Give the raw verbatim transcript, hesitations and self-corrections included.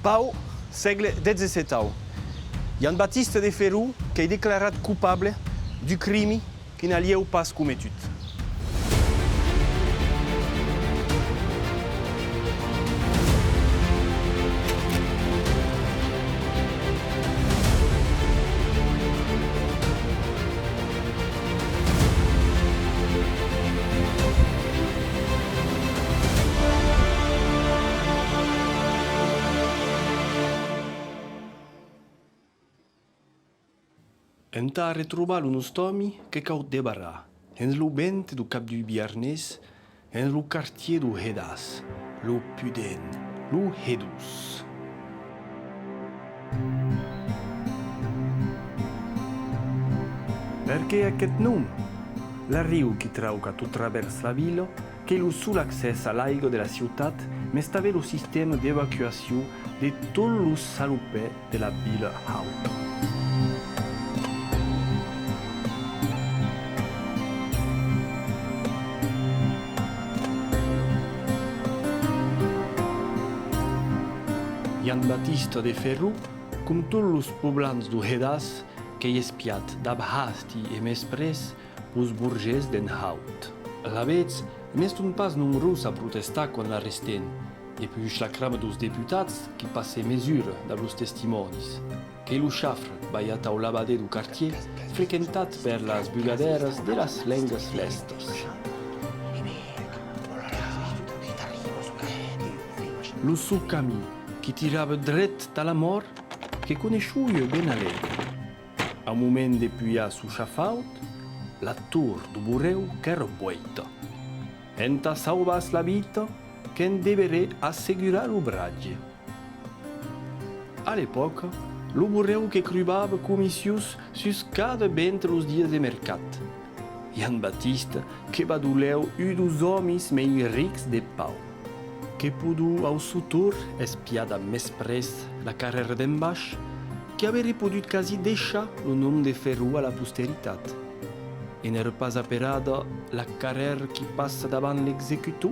Pau, sègle dètz-e-setau. Jan Batista de Ferró qu'ei declarat copable d'un crimi qui n'a lieu pas cometut. Entà arretrobar lo nòste òmi, que cau debarrar, hens lo vent deu cap deu Biarnés, hens lo quartier deu Hedàs, lo pudent, lo hedós. Perqué aqueth nom? L'arriu qui trauca tot travèrs la vila, qu'ei lo sol accès a l'aiga de la ciutat, mes tanben lo sistèma d'evacuacion de tot lo salopèr de la vila hauta. Jan Batista de Ferró, com tots los poblans deu Hedàs, qu'ei espiat dab hasti e mesprètz peus borgés d'en haut. Alavetz, n'èston pas nombrós a protestar quan l'arrèsten, e puish la crama deus deputats qui passe mesura dab los testimònis, qu'ei lo chafre balhat au labadèr deu quartier, frequentat per las bugadèras de las lengas lèstas. Lo son camin, qui tirava dret tà la mòrt, que coneishiá ben alèra. Au moment de pujar sus Chafaut, la tor deu borrèu qu'èra boita. Entà sauvar-se la vita, que'n deveré assegurar l'obratge. A l'epòca, lo borrèu que crubava comissions sus cada vent los dias de mercat. Jan Batista que va deu lèu un deus òmis mei rics de Pau. Que podó au son torn espiar dab mesprètz la carrèra d'en baish, qui averé podut quasi deishar lo nom de Ferró a la posteritat. E n'èra pas aperada la carrèra qui passa davant l'executor?